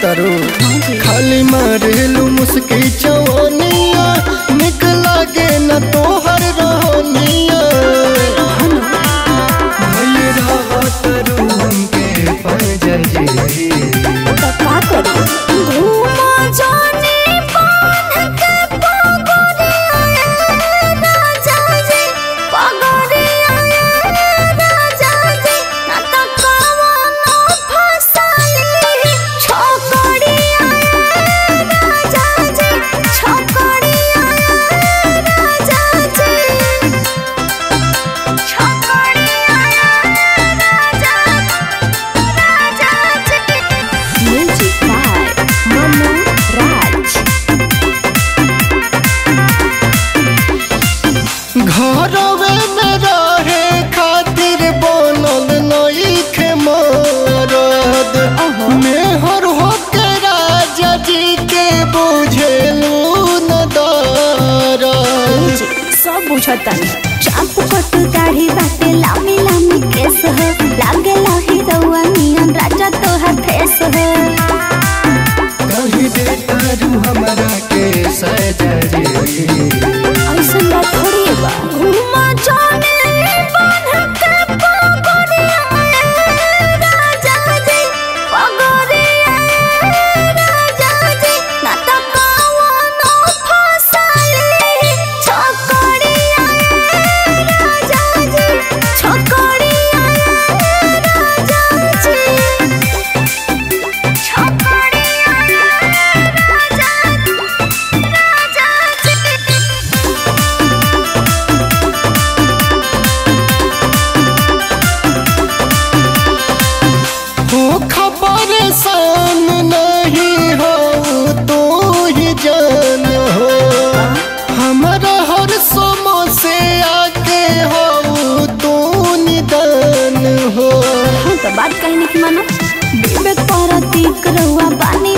तारू खाली मारेलू मुस्की चवनिया, निक लागे न तोहर रोनिया। भइल रहतारू हमके पंजा जी। तो का करी घूमा जाने बांध के पगड़िया राजा जी, पगड़िया राजा जी, ना तो कवनो फसाली छोकरिया राजा जी, छोकरिया राजा जी, छोकरिया राजा राजा जी। Music by Manu Raj. घरवे में रहे खातिर बनल नइखे मरद, मेहर होके राजा जी के बुझेलू न दरद। सब बुझतानी चाप कट दाढ़ी बाटे लामी लामी केस हो, लागेला हीरोआ नियन राजा तोहर फेस हो। कहीं दे तारू हमरा के सजा जी। ऐसन बात थोड़ी बा। घूमा जाने बांध के पगड़िया राजा जी, पगड़िया राजा जी, ना तो कवनो फसाली छोकरिया राजा जी, छोकरिया राजा जी, छोकरिया राजा राजा जी। हो खबर सान नहीं हो तू ही जान हो, हमारा हर सोमो से आके हो तू निदान हो। हाँ तो बात कहीं नहीं मानो। विवेक परतीक रहुआ बानी